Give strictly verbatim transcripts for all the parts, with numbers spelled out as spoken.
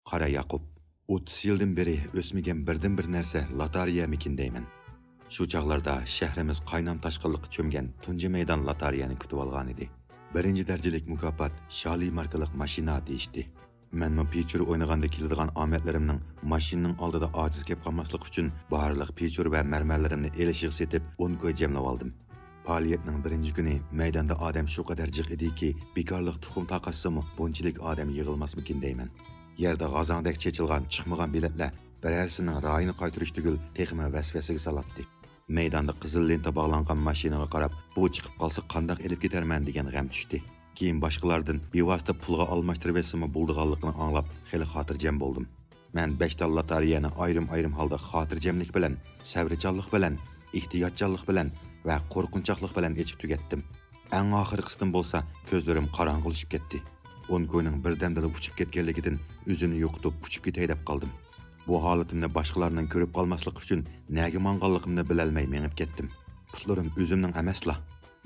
قارا ياقۇپ. ئوتتۇز يىلدىن بېرى ئۆسمىگەن بىردىنبىر نەرسە لاتارىيەمىكىن دەيمەن. شۇ چاغلاردا شەھىرىمىز قاينام تاشقىنلىققا چۆمگەن تۇنجى مەيدان لاتارىيەنى كۈتۈۋالغانىدى. بىرىنچى دەرىجىلىك مۇكاپات شالى ماركىلىق ماشىنا دېيىشتى. مەنمۇ پىچۇر ئوينىغاندا كېلىدىغان ئامەتلىرىمنىڭ ماشىنىنىڭ ئالدىدا ئاجىز كەپ قالماسلىقى ئۈچۈن بارلىق پىچۇر ۋە مەرمەرلىرىمنى ئېلىشىغا سېتىپ، ئون كوي جەملىۋالدىم. پائالىيەتنىڭ بىرىنچى كۈنى مەيداندا ئادەم شۇ قەدەر جىق ئىدىكى، بىكارلىق تۇخۇم تارقاتسىمۇ بۇنچىلىك ئادەم يىغىلماسمىكىن دەيمەن. يەردە غازاڭدەك چېچىلغان چىقمىغان بېلەتلەر بىرەرسىنىڭ رايىنى قايتۇرۇش تۈگۈل، تېخىمۇ ۋەسۋەسىگە سالاتتى. مەيداندا قىزىل لېنتا باغلانغان ماشىنىغا قاراپ، بۇ چىقىپ قالسا قانداق ئېلىپ كېتەرمەن دېگەن غەم چۈشتى. كېيىن باشقىلاردىن بىۋاسىتە پۇلغا ئالماشتۇرۇۋەتسىمۇ بولىدىغانلىقىنى ئاڭلاپ، خېلى خاتىرجەم بولدۇم. مەن بەش تال لاتارىيەنى ئايرىم-ئايرىم ھالدا خاتىرجەملىك بىلەن، سەۋرچانلىق بىلەن، ئېھتىياتچانلىق بىلەن ۋە قورقۇنچاقلىق بىلەن ئېچىپ تۈگەتتىم. ئەڭ ئاخىرقىسىدىن بولسا كۆزلىرىم قاراڭغۇلىشىپ كەتتى. ئون كوينىڭ بىردەمدىلا ئۇچۇپ كەتكەنلىكىدىن ئۆزۈمنى يوقىتىپ ئۇچۇپ كېتەي دەپ قالدىم. بۇ ھالىتىمنى باشقىلارنىڭ كۆرۈپ قالماسلىقى ئۈچۈن نەگە ماڭغانلىقىمنى بىلەلمەي مېڭىپ كەتتىم. پۇتلىرىم ئۆزۈمنىڭ ئەمەسلا.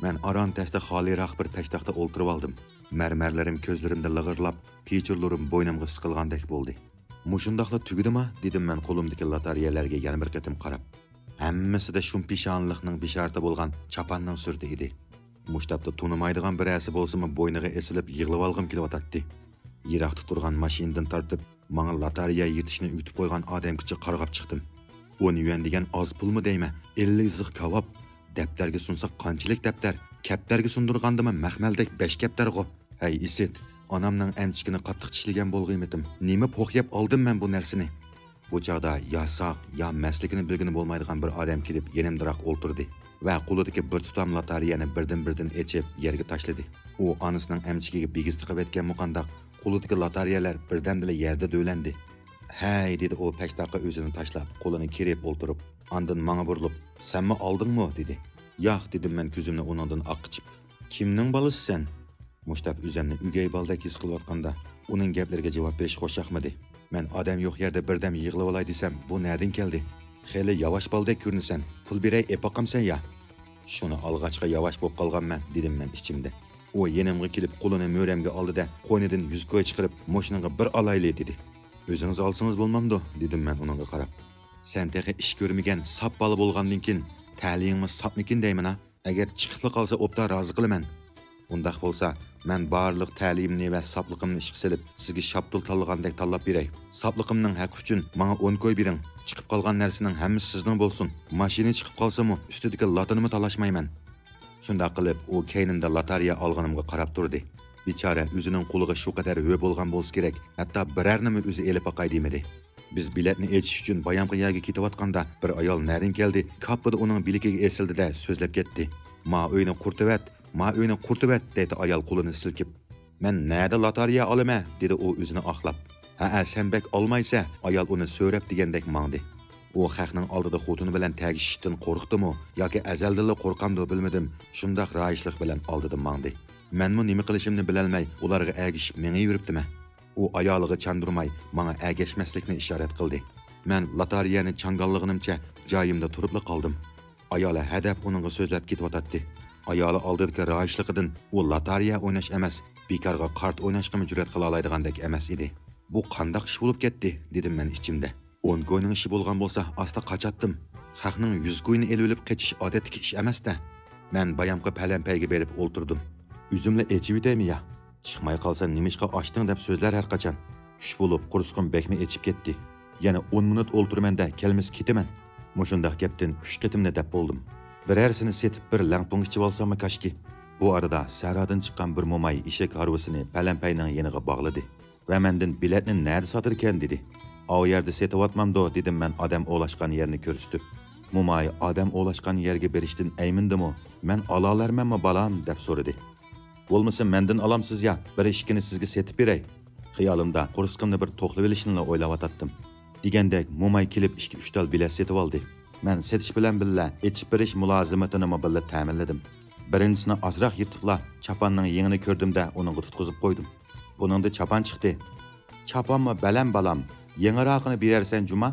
مەن ئاران تەستە خالىيراق بىر پەشتاقتا ئولتۇرۇۋالدىم. مەرمەرلىرىم كۆزلىرىمدە لىغىرلاپ، پىچۇرلىرىم بوينۇمغا سىقىلغاندەك بولدى. مۇشۇنداقلا تۈگىدىما؟ دېدىم مەن قولۇمدىكى لاتارىيەلەرگە يەنە بىر قېتىم قاراپ. ھەممىسىدە شۇمپىشانلىقنىڭ بېشارىتى بولغان چاپاننىڭ سۈرىتى ئىدى. مۇشۇ تاپتا تونۇمايدىغان بىرەرسى بولسىمۇ بوينىغا ئېسىلىپ يىغلىۋالغۇم كېلىۋاتاتتى. يىراقتا تۇرغان ماشىنىدىن تارتىپ، ماڭا لاتارىيە يىرتىشنى ئۆگىتىپ قويغان ئادەمگىچە قارغاپ چىقتىم. ئون يۈەن دېگەن ئاز پۇلمۇ دەيمەن؟ ئەللىك زىخ كاۋاپ. دەپتەرگە سۇنسا قانچىلىك دەپتەر؟ كەپتەرگە سۇندۇرغاندىمۇ مەخمەلدەك بەش كەپتەرغۇ. ھەي ئىسىت، ئانامنىڭ ئەمچىكىنى قاتتىق چىشلىگەن بولغىيمىتىم؟ نېمە پوخ يەپ ئالدىم مەن بۇ نەرسىنى؟ بۇ چاغدا يا ساق، يا مەستلىكىنى بىلگىنى بولمايدىغان بىر ئادەم كېلىپ يېنىمدىراق ئولتۇردى ۋە قولىدىكى بىر تۇتام لاتارىيەنى بىردىن-بىردىن ئېچىپ يەرگە تاشلىدى. ئۇ ئانىسىنىڭ ئەمچىكىگە بىگىز تىقىۋەتكەنمۇ قانداق، قولىدىكى لاتارىيەلەر بىردەمدىلا يەردە دۆۋىلەندى. ھەي، دېدى ئۇ پەشتاققا ئۆزىنى تاشلاپ، قولىنى كېرىپ ئولتۇرۇپ. ئاندىن ماڭا بۇرۇلۇپ، سەنمۇ ئالدىڭمۇ؟ دېدى. ياق، دېدىم مەن كۆزۈمنى ئۇنىڭدىن ئاققىچىپ. كىمنىڭ بالىسى سەن؟ مۇشتاپ ئۆزەمنى ئۆگەي بالىدەك ھېس قىلىۋاتقاندا، ئۇنىڭ گەپلىرىگە جاۋاب بېرىش خۇشياقمىدى. مەن ئادەم يوق يەردە بىردەم يىغلىۋالاي دېسەم، بۇ نەدىن كەلدى؟ خېلى ياۋاش بالىدەك كۆرۈنىسەن. پۇل بېرەي ئېپاقامسەن يا؟ شۇنى ئالغاچقا ياۋاش بولۇپ قالغانمەن، دېدىم مەن ئىچىمدە. ئۇ يېنىمغا كېلىپ قولىنى مۈرەمگە ئالدى-دە، قوينىدىن يۈز كوي چىقىرىپ، مۇشۇنىڭغا بىر ئالايلى، دېدى. ئۆزىڭىز ئالسىڭىز بولمامدۇ؟ دېدىم مەن ئۇنىڭغا قاراپ. سەن تېخى ئىش كۆرمىگەن ساپ بالا بولغاندىن كېيىن، تەلىيىڭمۇ ساپمىكىن دەيمەن ھا؟ ئەگەر چىقىپلا قالسا ئوبدان رازى قىلىمەن. ئۇنداق بولسا، مەن بارلىق تەلىيىمنى ۋە ساپلىقىمنى ئىشقا سېلىپ، سىزگە شاپتۇل تاللىغاندەك تاللاپ بېرەي. ساپلىقىمنىڭ ھەققى ئۈچۈن ماڭا ئون كوي بېرىڭ. چىقىپ قالغان نەرسىنىڭ ھەممىسى سىزنىڭ بولسۇن. ماشىنا چىقىپ قالسىمۇ، ئۈستىدىكى لاتىنىمۇ تالاشمايمەن. شۇنداق قىلىپ، ئۇ كەينىمدە لاتارىيە ئالغىنىمغا قاراپ تۇردى. بىچارە ئۆزىنىڭ قولىغا شۇ قەدەر ھۆ بولغان بولسا كېرەك، ھەتتا بىرەرنىمۇ ئۆزى ئېلىپ باقاي دېمىدى. بىز بېلەتنى ئېچىش ئۈچۈن بايامقى يەرگە كېتىۋاتقاندا، بىر ئايال نەدىن كەلدى، كاپپىدە ئۇنىڭ بىلىكىگە ئېسىلدى-دە، سۆزلەپ كەتتى. «ما ئۆينى قۇرتۇۋەت، ما ئۆينى قۇرتۇۋەت» دەيتتى ئايال قولىنى سىلكىپ. «مەن نەدە لاتارىيە ئالىمەن؟» دېدى ئۇ ئۆزىنى ئاقلاپ. «ھەئە، سەن بەك ئالمايسەن»، ئايال ئۇنى سۆرەپ دېگەندەك ماڭدى. ئۇ خەقنىڭ ئالدىدا خوتۇنى بىلەن تەگىشىشتىن قورقتىمۇ ياكى ئەزەلدىنلا قورقامدۇ بىلمىدىم، شۇنداق رايىشلىق بىلەن ئالدىدا ماڭدى. مەنمۇ نېمە قىلىشىمنى بىلەلمەي ئۇلارغا ئەگىشىپ مېڭىۋېرىپتىمەن. ئۇ ئايالىغا چاندۇرماي ماڭا ئەگەشمەسلىكنى ئىشارەت قىلدى. مەن لاتارىيەنى چاڭگانلىغىنىمچە جايىمدا تۇرۇپلا قالدىم. ئايالى ھەدەپ ئۇنىڭغا سۆزلەپ كېتىۋاتاتتى. ئايالى ئالدىدىكى رايىشلىقىدىن ئۇ لاتارىيە ئويناش ئەمەس، بىكارغا قارت ئويناشقىمۇ جۈرئەت قىلالايدىغاندەك ئەمەس ئىدى. «بۇ قانداق ئىش بولۇپ كەتتى؟» دېدىم مەن ئىچىمدە. «ئون كوينىڭ ئىشى بولغان بولسا ئاستا قاچاتتىم. خەقنىڭ يۈز كوينى ئېلىۋېلىپ قېچىش ئادەتتىكى ئىش ئەمەس-دە.» مەن بايامقى پەلەمپەيگە بېرىپ ئولتۇردۇم. ئۆزۈملا ئېچىۋېتەيمۇ يا؟ «چىقماي قالسا نېمىشقا ئاچتىڭ دەپ سۆزلەر ھەرقاچان. چۈش بولۇپ قورسىقىم بەكمۇ ئېچىپ كەتتى. يەنە ئون مىنۇت ئولتۇرىمەن-دە، كەلمىسە كېتىمەن.» مۇشۇنداق گەپتىن ئۈچ قېتىمنى دەپ بولدۇم. بىرەرسىنى سېتىپ بىر لەڭپۇڭ ئىچىۋالساممۇ كاشكى. بۇ ئارىدا سەھرادىن چىققان بىر موماي ئېشەك ھارۋىسىنى پەلەمپەينىڭ يېنىغا باغلىدى ۋە مەندىن: «بېلەتنى نەدە ساتىدىكەن؟» دېدى. «ئاۋۇ يەردە سېتىۋاتمامدۇ؟» دېدىم مەن ئادەم ئوۋلاشقان يەرنى كۆرسىتىپ. موماي ئادەم ئوۋلاشقان يەرگە بېرىشتىن ئەيمىندىمۇ، «مەن ئالالارمەنمۇ بالام؟» دەپ سورىدى. «بولمىسا مەندىن ئالامسىز يا، بىر ئىككىنى سىزگە سېتىپ بېرەي.» خىيالىمدا قورسىقىمنى بىر توقلىۋېلىشنىلا ئويلاۋاتاتتىم. دېگەندەك موماي كېلىپ ئىككى-ئۈچ تال بېلەت سېتىۋالدى. مەن سېتىش بىلەن بىللە ئېچىپ بېرىش مۇلازىمىتىنىمۇ بىللە تەمىنلىدىم. بىرىنچىسىنى ئازراق يىرتىپلا چاپاننىڭ يېڭىنى كۆردۈم-دە، ئۇنىڭغا تۇتقۇزۇپ قويدۇم. بۇنىڭدا چاپان چىقتى. «چاپانمۇ بەلەم بالام، يېڭىراقىنى بېرەرسەن جۇما.»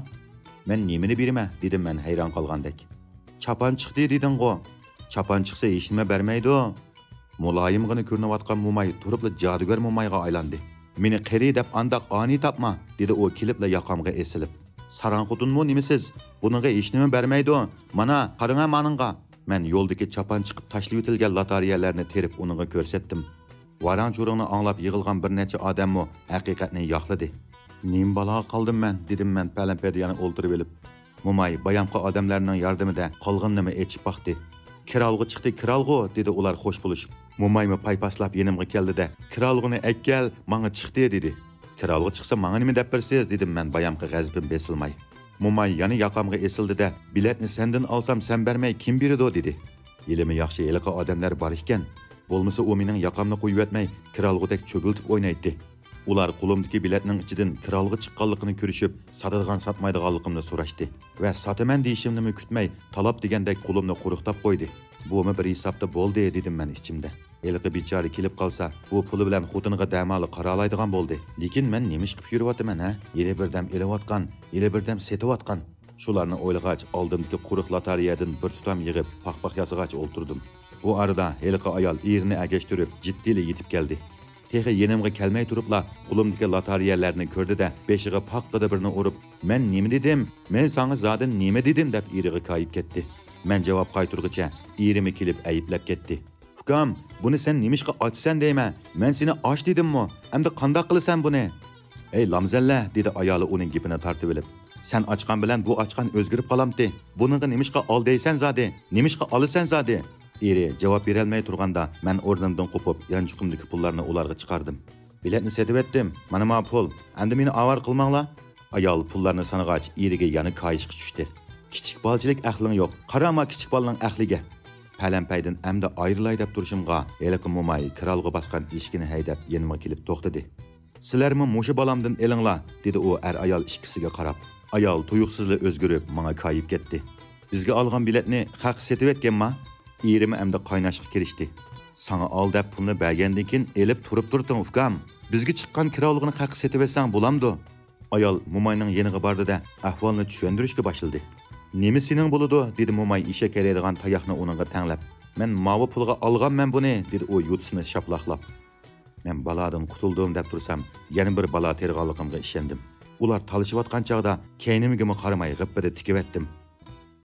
«مەن نېمىنى بېرىمەن؟» دېدىم مەن ھەيران قالغاندەك. «چاپان چىقتى دېدىڭغۇ.» «چاپان چىقسا ھېچنېمە بەرمەيدۇ.» مۇلايىمغىنا كۆرۈنۈۋاتقان موماي تۇرۇپلا جادۇگەر مومايغا ئايلاندى. مېنى قېرى دەپ ئانداق ئانىي تاپما، دېدى ئۇ كېلىپلا ياقامغا ئېسىلىپ. ساراڭ خوتۇنمۇ نېمىسىز؟ بۇنىڭغا ھېچنېمە بەرمەيدۇ. مانا، قاراڭە مانىڭغا. مەن يولدىكى چاپان چىقىپ تاشلىۋېتىلگەن لاتارىيەلەرنى تېرىپ ئۇنىڭغا كۆرسەتتىم. ۋاراڭ-چۇرۇڭنى ئاڭلاپ يىغىلغان بىر نەچچە ئادەممۇ ھەقىقەتنى ياقلىدى. نېمە بالاغا قالدىم مەن؟ دېدىم مەن پەلەمپەيدە يەنە ئولتۇرۇۋېلىپ. موماي بايامقى ئادەملەرنىڭ ياردىمىدە قالغىنىنىمۇ ئېچىپ باقتى. كىرئالغۇ چىقتى، كىرئالغۇ، دېدى ئۇلار خوش بولۇشۇپ. مومايمۇ پايپاسلاپ يېنىمغا كەلدى-دە، كىرئالغۇنى ئەكەل، ماڭا چىقتى، دېدى. كىرئالغۇ چىقسا ماڭا نېمە دەپ بېرىسىز؟ دېدىم مەن بايامقى غەزىپىم بېسىلماي. موماي يەنە ياقامغا ئېسىلدى-دە، بېلەتنى سەندىن ئالسام سەن بەرمەي كىم بېرىدۇ؟ دېدى. ھېلىمۇ ياخشى ھېلىقى ئادەملەر بار ئىكەن. بولمىسا ئۇ مېنىڭ ياقامنى قويۇۋەتمەي، كىرئالغۇدەك چۆگۈلتۈپ ئوينايتتى. ئۇلار قولۇمدىكى بېلەتنىڭ ئىچىدىن كىرئالغۇ چىققانلىقىنى كۆرۈشۈپ، ساتىدىغان-ساتمايدىغانلىقىمنى سوراشتى ۋە ساتىمەن دېيىشىمنىمۇ كۈتمەي، تالاپ دېگەندەك قولۇمنى قۇرۇقتاپ قويدى. بۇمۇ بىر ھېسابتا بولدى، دېدىم مەن ئىچىمدە. ھېلىقى بىچارە كېلىپ قالسا، بۇ پۇلى بىلەن خوتۇنىغا دەمالى قارالايدىغان بولدى. لېكىن مەن نېمە ئىش قىلىپ يۈرۈۋاتىمەن، ھە؟ ھېلى بىردەم ئېلىۋاتقان، ھېلى بىردەم سېتىۋاتقان. شۇلارنى ئويلىغاچ، ئالدىمدىكى قۇرۇق لاتارىيەدىن بىر تۇتام يىغىپ، پاخپاق ياسىغاچ ئولتۇردۇم. بۇ ئارىدا ھېلىقى ئايال ئېرىنى ئەگەشتۈرۈپ، جىددىيلا يېتىپ كەلدى. تېخى يېنىمغا كەلمەي تۇرۇپلا قولۇمدىكى لاتارىيەلەرنى كۆردى-دە، بېشىغا پاققىدە بىرنى ئۇرۇپ، «مەن نېمە دېدىم؟ مەن ساڭا زادى نېمە دېدىم؟» دەپ ئېرىگە كايىپ كەتتى. مەن جاۋاب قايتۇرغۇچە ئېرىمۇ كېلىپ ئەيىبلەپ كەتتى. «ئۇكام، بۇنى سەن نېمىشقا ئاچىسەن دەيمەن؟ مەن سېنى ئاچ دېدىممۇ؟ ئەمدى قانداق قىلىسەن بۇنى؟» «ھەي، لامزەللە!» دېدى ئايالى ئۇنىڭ گېپىنى تارتىۋېلىپ. «سەن ئاچقان بىلەن بۇ ئاچقان ئۆزگىرىپ قالامتى؟ بۇنىڭغا نېمىشقا ئال دەيسەن زادى؟ نېمىشقا ئالىسەن زادى؟» ئېرى جاۋاب بېرەلمەي تۇرغاندا، مەن ئورنۇمدىن قوپۇپ، يانچۇقۇمدىكى پۇللارنى ئۇلارغا چىقاردىم. «بېلەتنى سېتىۋەتتىم. مانا ما پۇل. ئەمدى مېنى ئاۋارە قىلماڭلار.» ئايال پۇللارنى سانىغاچ، ئېرىگە يەنە كايىشقا چۈشتى. «كىچىك بالىچىلىك ئەقلىڭ يوق. قارا ما كىچىك بالىنىڭ ئەقلىگە.» پەلەمپەيدىن ئەمدى ئايرىلاي دەپ تۇرۇشۇمغا، ھېلىقى موماي كىرئالغۇ باسقان ئېشىكىنى ھەيدەپ يېنىمغا كېلىپ توختىدى. «سىلەرمۇ مۇشۇ بالامدىن ئېلىڭلار»، دېدى ئۇ ئەر-ئايال ئىككىسىگە قاراپ. ئايال تۇيۇقسىزلا ئۆزگىرىپ، ماڭا كايىپ كەتتى. «بىزگە ئالغان بېلەتنى خەققە سېتىۋەتكەنما؟» ئېرىمۇ ئەمدى قايناشقا كىرىشتى. «ساڭا ئال دەپ پۇلنى بەرگەندىن كېيىن ئېلىپ تۇرۇپ تۇردۇڭ، ئۇكام. بىزگە چىققان كىرئالغۇنى خەققە سېتىۋەتسەڭ بولامدۇ؟» ئايال موماينىڭ يېنىغا باردى-دە، ئەھۋالنى چۈشەندۈرۈشكە باشلىدى. «نېمە سېنىڭ بولىدۇ؟» دېدى موماي ئېشەك ھەيدەيدىغان تاياقنى ئۇنىڭغا تەڭلەپ. «مەن ماۋۇ پۇلغا ئالغانمەن بۇنى»، دېدى ئۇ يوتىسىنى شاپىلاقلاپ. مەن بالادىن قۇتۇلدۇم دەپ تۇرسام، يەنە بىر بالا تېرىغانلىقىمغا ئىشەندىم. ئۇلار تالىشىۋاتقان چاغدا كەينىمگىمۇ قارىماي غىپپىدە تىكىۋەتتىم.